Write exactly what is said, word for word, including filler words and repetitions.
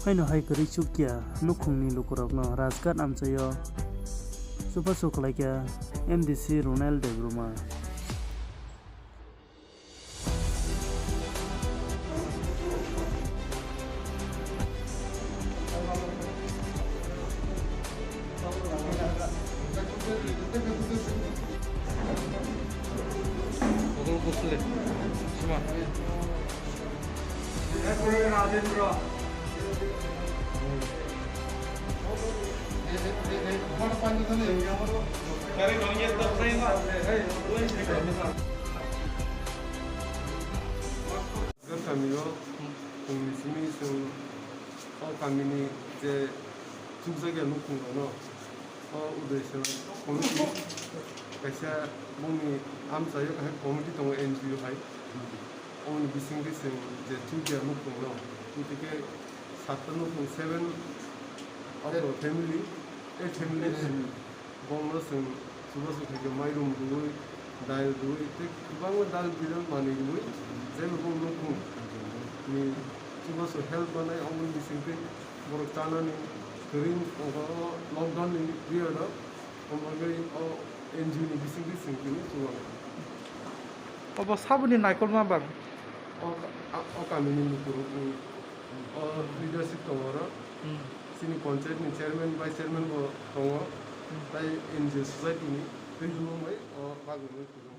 Haino hai kwrwi chukya nukhungni lukurokno Rajghat amchaio chubachu khlaikha M D C Ronald Debbarma. Kamio, chwngni simi chwng o kamini je chukjakya nukhungrokno o Uday Sena committee kaisa bongni amchaio kaisa committee tongo N G O hai. Oboni bisingtwi chwng je chukya nukhungno, tei khe satta nukhung, seven of the family, eight family. Bongno chwng chubachu khaikhe mairum rwui, dal rwui, tei kwbangma dal bidal manwi rwui, jeba bong nukhung ni chubachu help manai, oboni bisingtwi borok chanani kwrwi tongo o lockdown ni period o, omo bagwi o N G O ni bisingtwi chwng tini chubago. Obo saboni naikolma bang? O ka-, a-, o kamini lukurokni o leadership tongo oro. Hmm. Chini panchayat ni chairman, vice chairman bo tongo. Hmm. Tai N G O society ni twi hwnwi o bagwi.